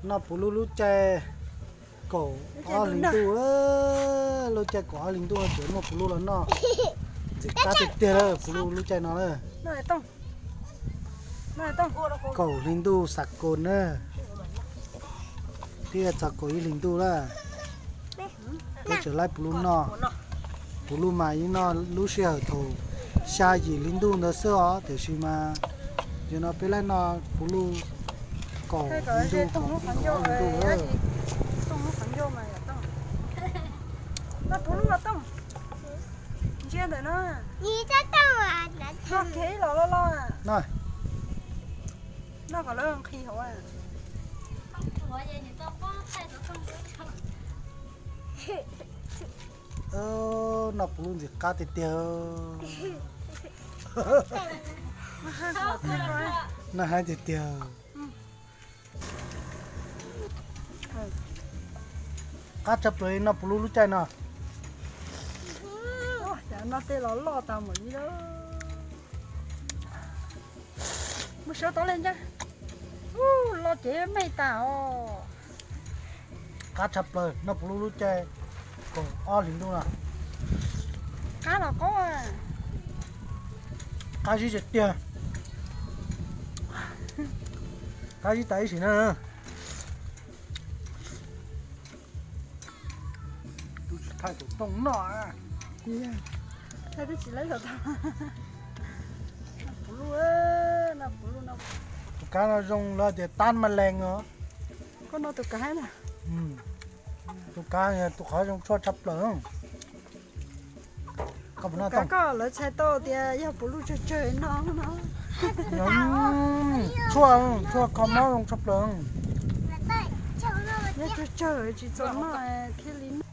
Noj puv luj lub caij kaum ob hlis ntuj, lub caij kaum ob hlis ntuj tseem muaj puv luj los noj. Ntxim qab tiag tiag lawm puv luj lub caij no na. Kaum hli ntuj xav kos na, twb txog kaum ib hlis ntuj lawm. Peb tseem laib puv luj noj. Puv luj mas yeej noj lub sij hawm thaum xya yim hli ntuj ntawd xwb os, tiam sis mas yog no peb laib noj puv luj kaum hli ntuj, kaum ob hlis ntuj. Ntsia ntawm no, noj kiag ib los loj loj, noj kom lawv nqhis hauv. Noj puv luj ntxim qab tiag tiag. Noj heev tiag tiag. Qab tshaj plaws noj puv luj lub caij no. Noj tej los loj tas mus li lawm. Mus sawv tod li ntag. Loj cev me tas os. Qab tshaj plaws noj puv luj lub caij kaum ob hlis ntuj no. Qab los qaub. Qab zib tiag tiag. Qab zib tas ib sim na. Tus tsis thaij tus tooj noj. Thaij twb tsis laib los tau. Puv luj, no puv luj no. Tus kav no zoo lawv tias tab ma lees os. Koj no tus kav na. Tus kav yog tus qhov zoo tshuaj tshaj plaws. Koj puas noj tooj? Koj lawv txhais tau tias yog puv luj tsawg tsawg no no. Tshuaj, tshuaj kho mob zoo tshaj plaws. Yog tsawg tsawg tsis txaus noj thiaj li noj.